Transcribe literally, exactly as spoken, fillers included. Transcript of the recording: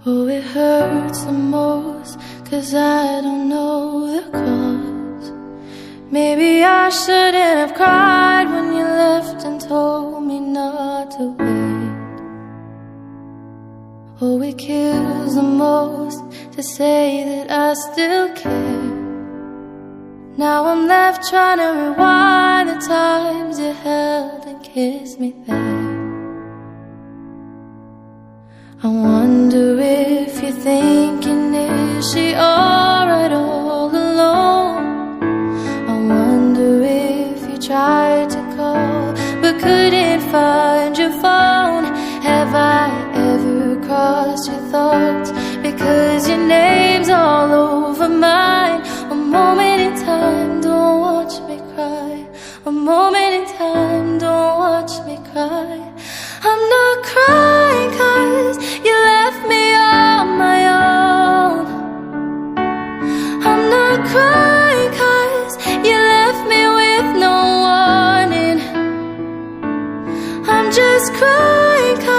Oh, it hurts the most, 'cause I don't know the cause. Maybe I shouldn't have cried when you left and told me not to wait. Oh, it kills the most to say that I still care. Now I'm left trying to rewind the times you held and kissed me there. I wonder if you're thinking, is she alright all alone? I wonder if you tried to call but couldn't find your phone. Have I ever crossed your thoughts? Because your name's all over mine. A moment in time, don't watch me cry. A moment in time, don't watch me cry. I'm not crying 'cause you left me on my own. I'm not crying 'cause you left me with no warning. I'm just crying 'cause